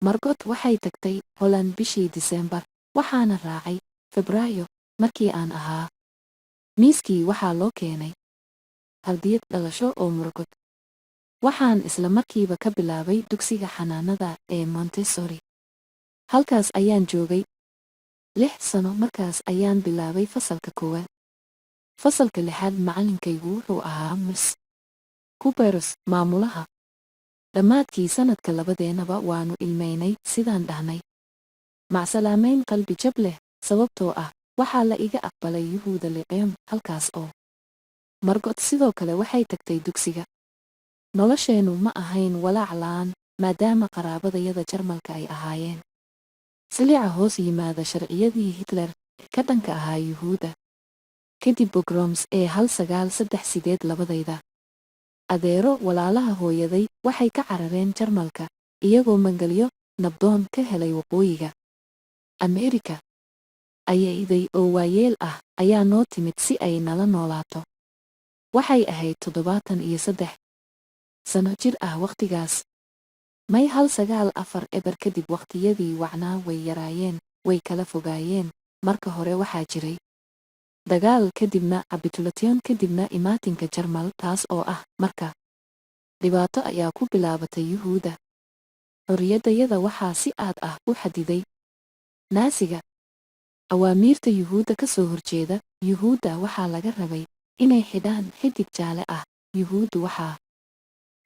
Margot waxay tagtay Holland bishii Diseembar, waxaana raacay Febraayo markii aan ahaa. Miiskii waxaa loo keenay hadiyad dhalasho oo Margot. Waxaan isla markiiba ka bilaabay dugsiga xanaanada ee Montessori. Halkaas ayaan joogay 6 sano. Markaas ayaan bilaabay fasalka koowaad. Fasalka lixaad macallinkaygu wuxuu ahaa Miss Kuberos, maamulaha. Dhammaadkii sanadka labadeennaba waannu ilmaynay sidaan dhahnay macsalaamayn qalbi jab leh, sababtoo ah waxaa la iga aqbalay Yuhuuda Lyceum, halkaas oo Margot sidoo kale waxay tagtay dugsiga. Nolosheennu ma ahayn walaac la'aan, maadaama qaraabadayada Jarmalka ay ahaayeen silica hoos yimaada sharciyadii Hitler ka dhanka ahaa Yuhuudda. Kadib pogroms ee 1938, labadayda adeero, walaalaha hooyaday, waxay ka carareen Jarmalka iyagoo magangelyo nabdoon ka helay Waqooyiga Ameerika. Ayayday oo waayeel ah ayaa noo timid si ay nala noolaato. Waxay ahayd 73 sano jir ah wakhtigaas. May 1940 kadib wakhtiyadii wacnaa way yaraayeen, way kala fogaayeen. Marka hore waxaa jiray dagaal, kadibna capitulation, kadibna imaatinka Jarmal, taas oo ah marka dhibaato ayaa ku bilaabatay Yuhuudda. Xorriyaddayada waxaa si aad ah u xadiday Naasiga. Awaamiirta Yuhuudda ka soo horjeeda: Yuhuudda waxaa laga rabay inay xidhaan xidig jaale ah. Yuhuuddu waxaa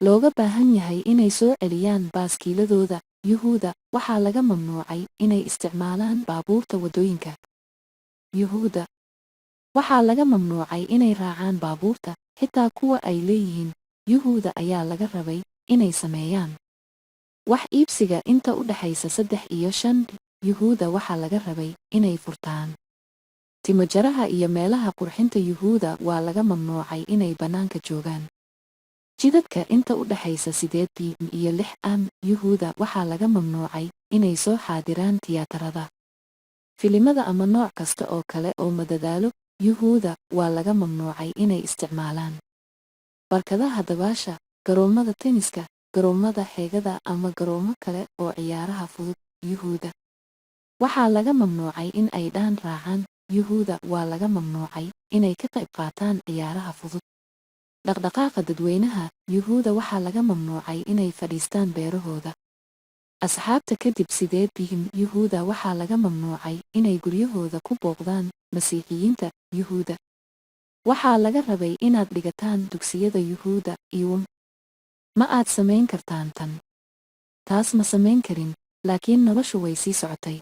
looga baahan yahay inay soo celiyaan baaskiiladooda. Yuhuudda waxaa laga mamnuucay inay isticmaalaan baabuurta waddooyinka. Yuhuudda waxaa laga mamnuucay inay raacaan baabuurta, xitaa kuwa ay leeyihiin. Yuhuudda ayaa laga rabay inay sameeyaan wax iibsiga inta u dhaxaysa 3 iyo 5. Yuhuudda waxaa laga rabay inay furtaan timajaraha iyo meelaha qurxinta. Yuhuudda waa laga mamnuucay inay bannaanka joogaan jidadka inta u dhaxaysa 8 PM iyo 6 AM. Yuhuudda waxaa laga mamnuucay inay soo xaadiraan tiyaatarada, filimada ama nooc kasta oo kale oo madadaalo. Yuhuudda waa laga mamnuucay inay isticmaalaan barkadaha dabaasha, garoomada tenniska, garoomada xeegada ama garoomo kale oo ciyaaraha fudud. Yuhuudda waxaa laga mamnuucay in ay dhaan raacaan. Yuhuudda waa laga mamnuucay inay ka qayb qaataan ciyaaraha fudud, dhaqdhaqaaqa dadweynaha. Yuhuudda waxaa laga mamnuucay inay fadhiistaan beerahooda asxaabta kadib 8 PM. Yuhuudda waxaa laga mamnuucay inay guryahooda ku booqdaan Masiixiyiinta. Yuhuudda waxaa laga rabay inaad dhigataan dugsiyada Yuhuudda iwm. Ma aad samayn kartaan tan? Taas ma samayn karin, laakiin noloshu way sii socotay.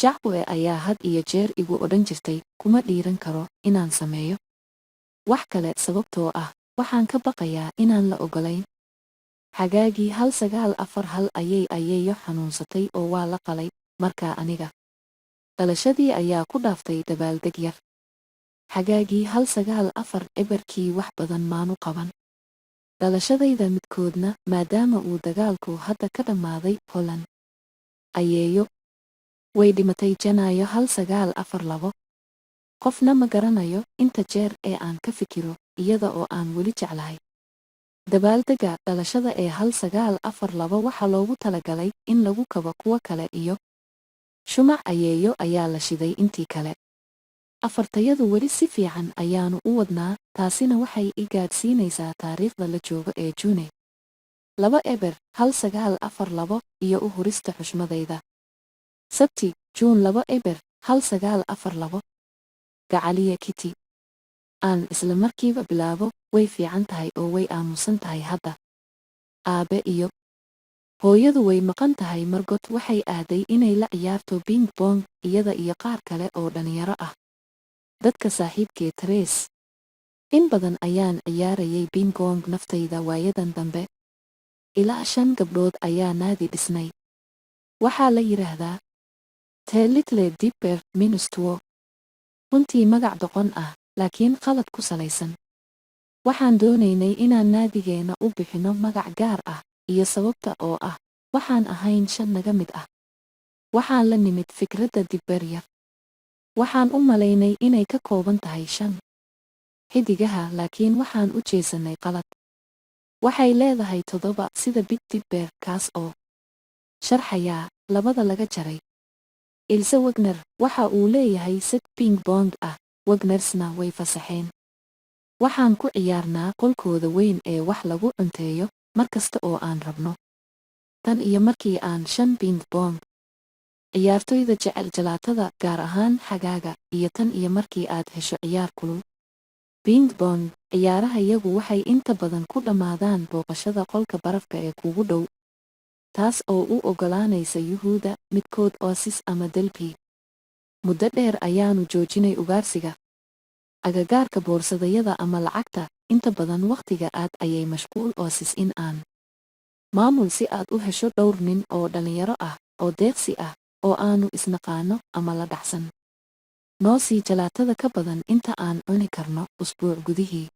Jacque ayaa had iyo jeer igu odhan jirtay, "Kuma dhiiran karo inaan sameeyo wax kale, sababtoo ah waxaan ka baqayaa inaan la ogolayn." Xagaagii 1941 ayay ayeeyo xanuunsatay oo waa la qalay. Markaa aniga dhalashadii ayaa ku dhaaftay dabaaldeg yar. Xagaagii 1940kii wax badan maanu qaban dhalashadayda midkoodna, maadaama uu dagaalku hadda ka dhammaaday Holland. Ayeeyo way dhimatay Janaayo 1942. Qofna ma garanayo inta jeer ee aan ka fikiro iyada oo aan weli jeclahay. Dabaaldegga dhalashada ee 1942 waxaa loogu talagalay in lagu kabo kuwo kale, iyo shumac ayeeyo ayaa la shiday intii kale. Afartayadu weli si fiican ayaanu u wadnaa. Taasina waxay i gaadhsiinaysaa taariikhda la joogo ee June 2 0 1942 iyo u hurista xushmadayda. Sabti, Juun 2 0 1942. Gacaliya Kitty, aan isla markiiba bilaabo. Way fiican tahay oo way aamusan tahay hadda. Aabe iyo hooyadu way maqan tahay. Margot waxay aaday inay la ciyaarto ping pong, iyada iyo qaar kale oo dhallinyaro ah, dadka saaxiibkee Therese. In badan ayaan ciyaarayay ping pong naftayda waayadan dambe. Ilaa shan gabdhood ayaa naadi dhisnay. Waxaa la yidhaahdaa The Little Dipper minus two. Runtii magac doqon ah, laakiin qalad ku salaysan. Waxaan doonaynay inaan naadigeenna u bixinno magac gaar ah, iyo sababta oo ah waxaan ahayn shan naga mid ah. Waxaan la nimid fikradda dipper yar. Waxaan u malaynay inay ka kooban tahay shan xidigaha, laakiin waxaan u jeesanay qalad. Waxay leedahay toddoba, sida Big Dipper, kaas oo Sharxayaa labada laga jaray. Ilse Wagner waxa uu leeyahay set ping pong ah, Wagnersna way fasaxeen. Waxaan ku ciyaarnaa qolkooda weyn ee wax lagu cunteeyo mar kasta oo aan rabno. Tan iyo markii aan shan ping pong. Ciyaartoyda jecel jalaatada, gaar ahaan xagaaga, iyo tan iyo markii aad hesho ciyaar kulul. Ping pong ciyaarahayagu waxay inta badan ku dhammaadaan booqashada qolka barafka ee kugu dhow, taas oo u oggolaanaysa yuhuuda midkood Oasis ama Delphi. Muddo dheer ayaanu joojinay ugaarsiga agagaarka boorsadayada ama lacagta. Inta badan wakhtiga aad ayay mashquul Oasis in aan maamul si aad u hesho dhowr nin oo dhallinyaro ah oo deeqsi ah oo aanu isnaqaano ama la dhacsan. Noo sii jalaatada ka badan inta aan cuni karno usbuuc gudihii.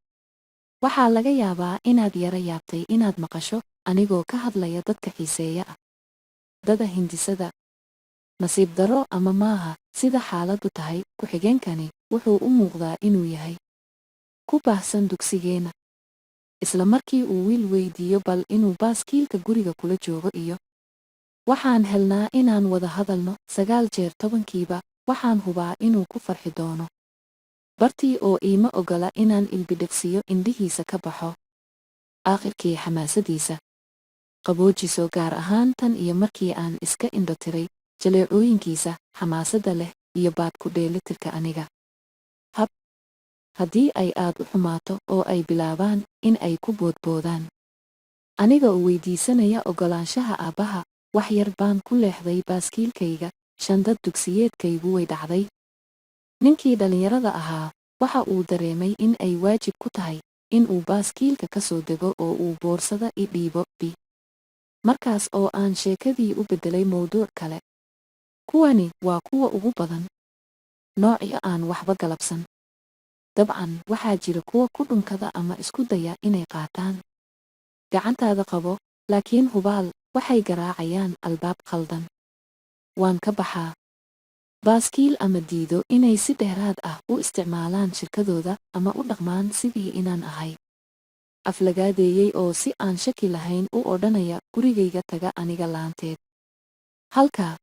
Waxaa laga yaabaa inaad yara yaabtay inaad maqasho anigoo ka hadlaya dadka xiiseeya ah dada hindisada. Nasiib darro ama maaha, sida xaaladdu tahay, ku-xigeenkani wuxuu u muuqdaa inuu yahay ku baahsan dugsigeenna. Isla markii uu wiil weydiiyo bal inuu baaskiilka guriga kula joogo iyo waxaan helnaa inaan wada hadalno 9 jeer 10-kiiba, waxaan hubaa inuu ku farxi doono. Bartii oo iima oggola inaan ilbidhiqsiyo indhihiisa ka baxo. Aakhirkii xamaasadiisa qaboojiso, gaar ahaan tan iyo markii aan iska indho tiray jaleecooyinkiisa xamaasadda leh iyo baad ku dheelitirka aniga. Hab haddii ay aad u xumaato oo ay bilaabaan in ay ku boodboodaan. Aniga oo weydiisanaya oggolaanshaha aabbaha, wax yar baan ku leexday baaskiilkayga, shandad dugsiyeedkaygu way dhacday. Ninkii dhallinyarada ahaa waxa uu dareemay in ay waajib ku tahay in uu baaskiilka ka soo dego oo uu boorsada i dhiibo bi. Markaas oo aan sheekadii u beddelay mowduuc kale. Kuwani waa kuwa ugu badan. Noocyo aan waxba galabsan. Dabcan, waxaa jira kuwa ku dhunkada ama isku daya inay qaataan. Gacantaada qabo, laakiin hubaal waxay garaacayaan albaab khaldan. Waan ka baxaa baaskiil ama diido inay si dheeraad ah u isticmaalaan shirkadooda ama u dhaqmaan sidii inaan ahay aflagaadeeyey oo si aan shaki lahayn u odhanaya gurigayga taga aniga laanteed. Halka